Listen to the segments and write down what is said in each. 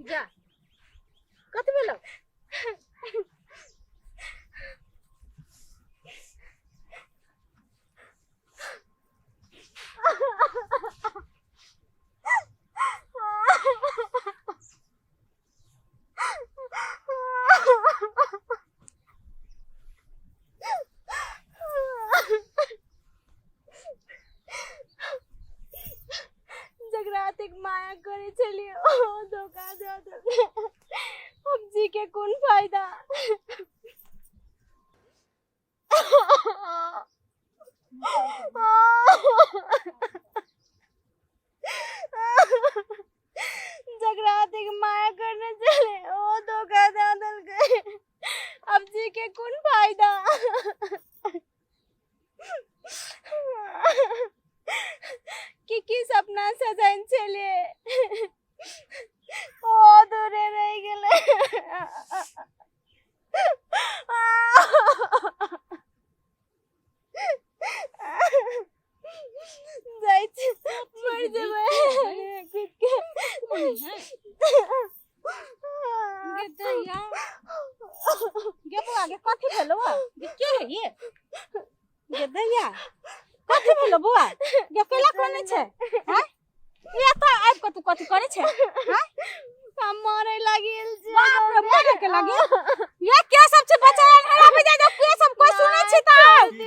जा कथी भेलौ जकरा एतेक माया करै छलियै ओ धोखा दऽ देलकै हम जी के कोन फायदा जकरा एतेक माया करने छलै ओ धोखा दऽ देलकै अब जी के कोन फायदा की की सपना सजन छलै ओ अधूरे रहि गेलै जाइ छी मरि जेबै कूद के गे दैया गे बौआ गे कथी भेलौ गे के है ये गे दैया कथी भेलौ बौआ गे केला कोने छै हैं ई एतऽ आबि कऽ तू कथी करै छै हैं हम मरे लागिल छी बाप रे मरे के लागे ये के सब छै बच्चा एनहर आबि जाय के सब कोई सुनै छै तऽ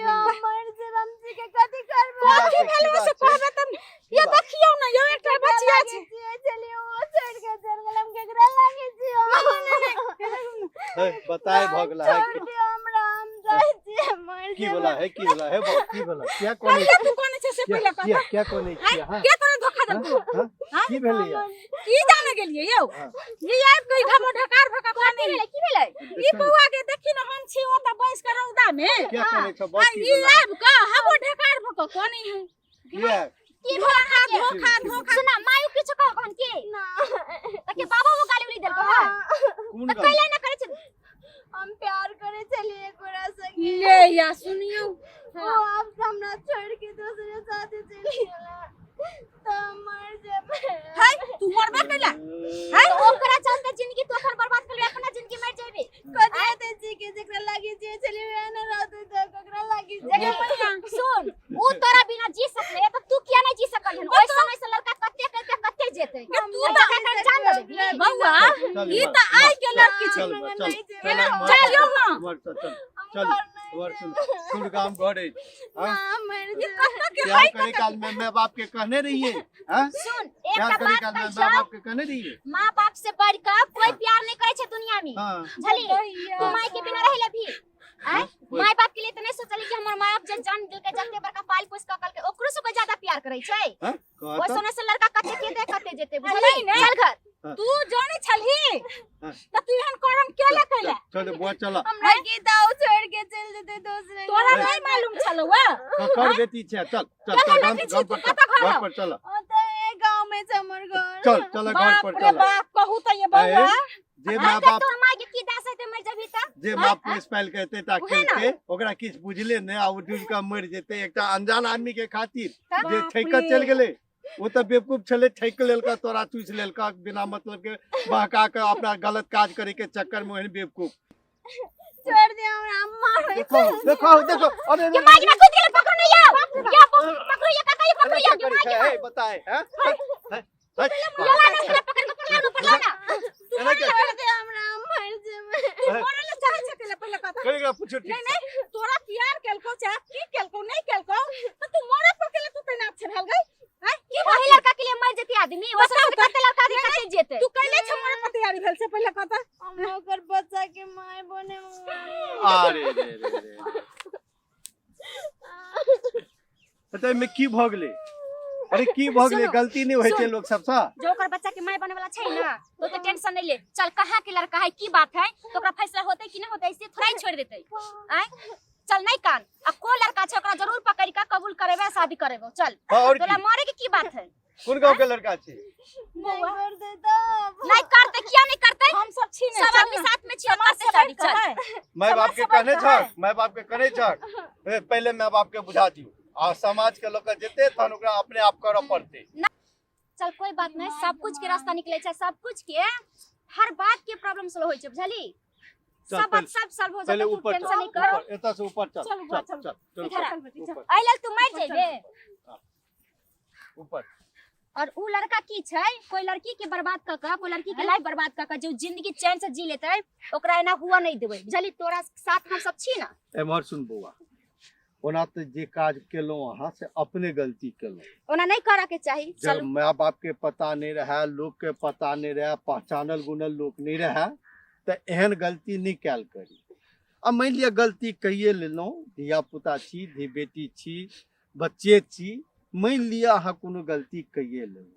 हम मर जेब हम जी के कथी करबै कथी भेलौ से कहबै तऽ ये देखियौ ने यौ एकटा बचिया छै चलिए ओ छोड़ के चल गेल हम केकरा लागे छी हे बताए भऽ गेला है छोड़ दियौ हमरा हम जाइ छी मर की भेला है की भेला है बाप की भेला क्या कोने कहिया तू कोने छै से पहिले क्या कह क्या कोने छियै हां के तोरा धोखा देलकौ हां हाँ? की भेलै या की जाने गेलियै यौ हाँ। ये आबि के घमो ढकार भका कोने भेलै की भेलै ई बौआ के देखी न हम छी ओत बैस के रौदा में क्या कोने छ आ बाप की ई भेला आबि के हमो ढकार भका कोने है किया की धोखा भेल धोखा धोखा सुना मायू किछु कहल कहन की ना त के बाबा वो गाली उली देलको है कोन त गाली कैले ना करै छै हम प्यार करे छलिए गोरा संगे ले या सुनियौ ओ आब हमरा छोड़ के दूसरे साथे चली गेला तो हम मर जेबै हाय तू मरबे कैला है ओकरा चलते जिंदगी तू अपन बर्बाद कर ले अपना जिंदगी मर जेबे कथी हेतै जी के जेकरा लागी जे छलिए वएह ना रहतै तऽ ककरा लागी देखे सुन ऊ तोरा बिना जी सकले त तू किया नहीं जी सकल हन ओइ समय से लड़का कते कते कते जेते तू त एकर जान दे देबी बौआ चल ई त आइ के लड़की छै चल बा, चल चल चल यौ ना मर चल चल चल मर सुन सुन गाम घर अछि हाँ? ना मर ई जेबै कत के प्यार करे काल में माय बाप के कहने रहिए हाँ सुन प्यार एकटा करे बात काल में कहै माय छौ बाप के कहने रहिए माँ बाप से बढ़ के कोई प्यार नहीं करे छै दुनिया में हाँ बुझली तू माय के बिना रह भी आय माय बाप के लिए त नहीं सोचली कि हमर माय बाप जे जान दिल के जते बड़का पाल पोस के के ओकरो से कोई ज्यादा प्यार करे छै हाँ ओइ कहता सोना से लड़का कते के कते जेते बुझली नहीं, नहीं। चल घर तू जाने छलही हाँ। त तू एहन करम केले कैला चल बुआ चल हमरा के दाऊ छोड़ के चल जेतै दूसरे तोरा नहीं मालूम छलौ वा ककर बेटी छै चल चल केना चल गाम बेटी छी? गाम तू पर कतऽ चल घर घर हौ? पर चल ओ तऽ ए गांव में छै हमर घर चल चल घर बाप पर रे चल बाप कहू त ये बौआ जे माय आय बाप तोहर माय के की दास हेतै मर जबही त जे माँ पोसि पालि के एते टा उहे ना। केलकै ओकरा किछु बुझले नहि आ ओ डूबि कऽ मरि जेतै एकटा अनजान आदमी के खातिर जे बाप ठकि कऽ रे। चलि गेलै ओ तऽ बेवकूफ छलै ठकि लेलका तोरा चूसि लेलका बिना मतलब के बहका के अपना गलत काज करे के चक्कर में ओहन बेवकूफ छोड़ दे हमरा हम मारै देखो देखो देखो अरे के माय के कूद गेलै पकड़ो नहीं आओ या पकड़ो या काका ये पकड़ो अरे या क्या करै छै हे बताए हैं हैं ला ना ओकरा पकड़ के पकड़ ला ऊपर ला ना एना क्या छोड़ दे हमरा हम मर जेबै तू मरे ले चाहे छै केले पहिले कथा कहिया पूछो ठीक नहीं नहीं तोरा प्यार केलको चाहे की केलको नहीं केलको त तू मरे पर केले तू तैनात छै भेल गई हैं की बात वही लड़का के लिए मर जेती आदमी वैसे बताउ कते लड़का के कते जेते तू कैले छै मरे पर तैयारी भेल से पहिले कथा हम ओकर बच्चा के माय बने अरे रे रे रे तऽ एहिमे की भऽ गेलै अरे की भऽ गेलै सुनू, गलती नहि होइ छै सुन। लोक सबसँ जो ओकर बच्चा के माय बने वाला छै ना तो ते टेंशन नहीं ले चल कहाँ के लड़का है की बात है तो ओकरा फैसला होते कि नहीं होते ऐसे थोड़ा ही छोड़ देते आय चल नहीं कान आ को लड़का छै ओकरा जरूर पकड़ के कबूल करेबे आ शादी करेबे चल हाँ, और तोरा की मरे के की बात है कोन गांव के लड़का छै नहीं कर दे तब नहीं करते किया नहीं करते हम सब छी ने सब आदमी साथ में छियै समाज करते से शादी बढ़ि कऽ चल है। माय समाज बाप के से बढ़ि कहने कऽ छक है। माय बाप के कहने छक ए, पहिले माय बाप के बुझा दियौ आ समाज के लोग के जेते तहन ओकरा अपने आप करऽ पड़तै चल कोई बात नहीं, सब कुछ के रास्ता निकले छै, सब कुछ के हर बात के प्रॉब्लम सॉल्व होय छै, बुझली? चल, सब बात पहिले- सब सॉल्व हो पहले जाता, तू ऊपर टेंशन चल, नहीं कर। ऊपर, एतऽ से ऊपर चल। चल, बुआ, चल चल। चल चल इधर आ। चल बेटी, चल। ऊपर एहि लेल तू मरि जेबे। ऊपर। और उ लड़का की छै, कोई लड़की के बर्बाद क क, कोई लड़की के लाइफ बर्बाद क क जो जिंदगी चैन से जी लेतै, ओकरा एना हुआ नहीं देबै, बुझली? तोरा साथ हम सब छी ना। एम्हर सुन बौआ, ओना तऽ जे काज केलहुँ अहाँ से अपने गलती केलहुँ, ओना नहीं करऽ के चाही। जब चलू। माय बाप के पता नहीं रहे, लोग के पता नहीं रहे, पहचानल गुनल लोग नहीं रहे, तऽ एहन गलती नहीं कयल करी। आ मानि लिअ गलती कहिए लेलहुँ, धिया पुता छी, धी बेटी छी, बच्चे छी, मानि लिअ अहाँ कोनो गलती कहिए लेलहुँ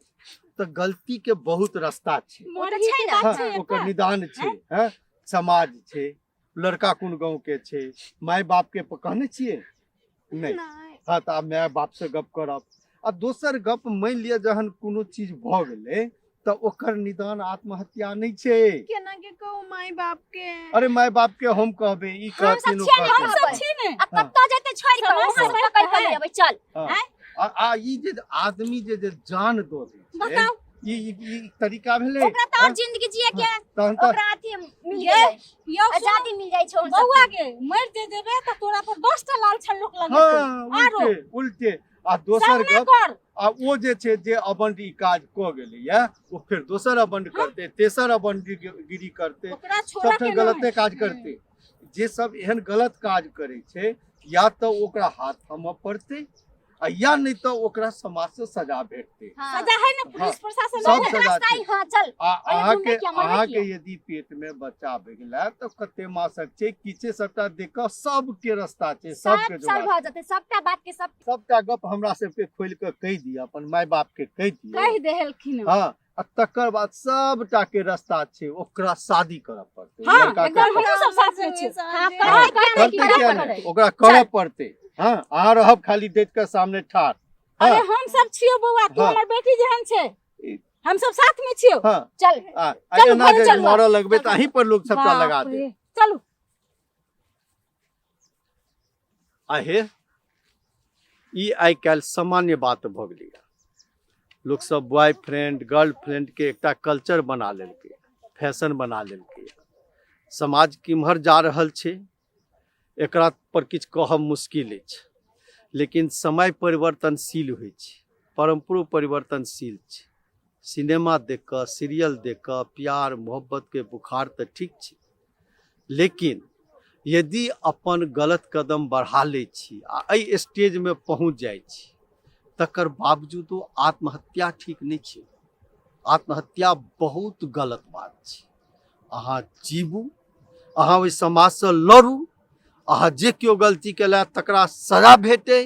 तऽ गलती के बहुत रास्ता छै। ओ तऽ छै ना। हाँ, ओकर निदान छै, हैं? समाज छै, लड़का कोन गाँव के छै, माय बाप के कहने छियै नहि? नहि। हाँ, तऽ आब माय बाप से गप करब। आ दोसर गप, मानि लिअ जहन कोनो चीज भऽ गेलै तऽ ओकर निदान आत्महत्या नहि छै। केना के कहू माय बाप के? अरे माय बाप के हम कहबै, ई हम सब कहथिन, ओ छियै ने, कहथिन। हम सब छी ने। आ कतऽ जेतै छोड़ि कऽ, समाज वहाँ से सब पकड़ि कऽ है। ले अबै, चल। हाँ। आँय? आ ई जे आदमी जे जे जान दऽ दै छै, बताउ। ई ई ई तरीका भेलै? ओकरा तऽ और जिंदगी जिए के तहन तऽ ओकरा अथी मिल ये, गेलै, यौ सुन, आजादी मिल जाइ छै उन बौआ सबके। गे, मरि जे जेबे तऽ तोरा पर 10टा लाल छल लोक लगेतै। हाँ, आरो। उल्टे उल्टे। आ दोसर सब ना गप, कर। आ ओ जे छै जे अबंड ई काज कऽ गेलैया, ओ फेर दोसर अबंड करतै, तेसर अबंड गिरी करतै, ओकरा छोड़ऽ सबठाम के गलते नहि। काज करतै। जे सब एहन गलत काज करै छै, या तऽ ओकरा हाथ थमऽ पड़तै आ या नहि तऽ ओकरा समाज से सजा भेटतै। हाँ। सजा है ना, पुलिस प्रशासन सब है ना। सजा रास्ता छै। ही, हाँ, चल। आ ओहिमे अहाँके घूमे किया, मरबै अहाँके किया? यदि पेट में बच्चा भऽ गेलै तऽ कते मासक छै, की छै, सबटा देख कऽ सबके रास्ता छै, सब सबके सॉल्व जोगाड़। भऽ जेतै सबटा बात के सब। सबटा गप हमरा सबके खोलि कऽ कहि दिअ, अपन माय बाप के कहि दिअ। कहि देलखिन। हाँ, आ तकर बाद सबटा के रास्ता छै, ओकरा शादी करऽ पड़तै। हाँ, लड़का के एकदम हमहूँ सब साथ में छी। हाँ, हाँ, करबै किया नहि, करतै करऽ किया नहि? पड़तै। ओकरा करऽ पड़तै। हाँ, अहाँ रहब खाली देख के सामने ठाढ़। अरे हाँ, हम सब छियो बौआ, तू हाँ। हमर बेटी जेहन छै, ई- हम सब साथ में छियो। हाँ, चल। आ चलू, एना घरे जे चलू। मरऽ लगबै तऽ अहीं पर लोग सबटा लगा बाप देत। रे, चलू। आहे ई आइ काल्हि सामान्य बात भऽ गेलैए। लोकसभ बॉयफ्रेंड गर्लफ्रेंडके एकटा कल्चर बना लेलकै, फैशन बना लेलकै। समाज किम्हर जा रहल छै एकरा पर किछु कहब मुश्किल अछि, लेकिन समय परिवर्तनशील होइ छै, परम्परो परिवर्तनशील छै। सिनेमा देख कऽ, सीरियल देख कऽ प्यार मोहब्बतके बुखार तऽ ठीक छै, लेकिन यदि अपन गलत कदम बढ़ा लै छी आ एहि स्टेजमे पहुँच जाइ छी, तकर बावजूदो आत्महत्या ठीक नहि छै। आत्महत्या बहुत गलत बात छै। अहाँ जीबू, अहाँ ओहि समाजसँ लड़ू, अहाँ जे केओ गलती केला तकरा सजा भेटै,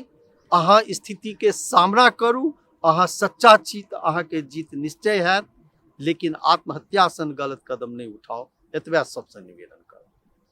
अहाँ स्थितिके सामना करू। अहाँ सच्चा छी तऽ अहाँके जीत निश्चय हैत, लेकिन आत्महत्या सन गलत कदम नहि उठाउ, एतबे सबसँ निवेदन करब।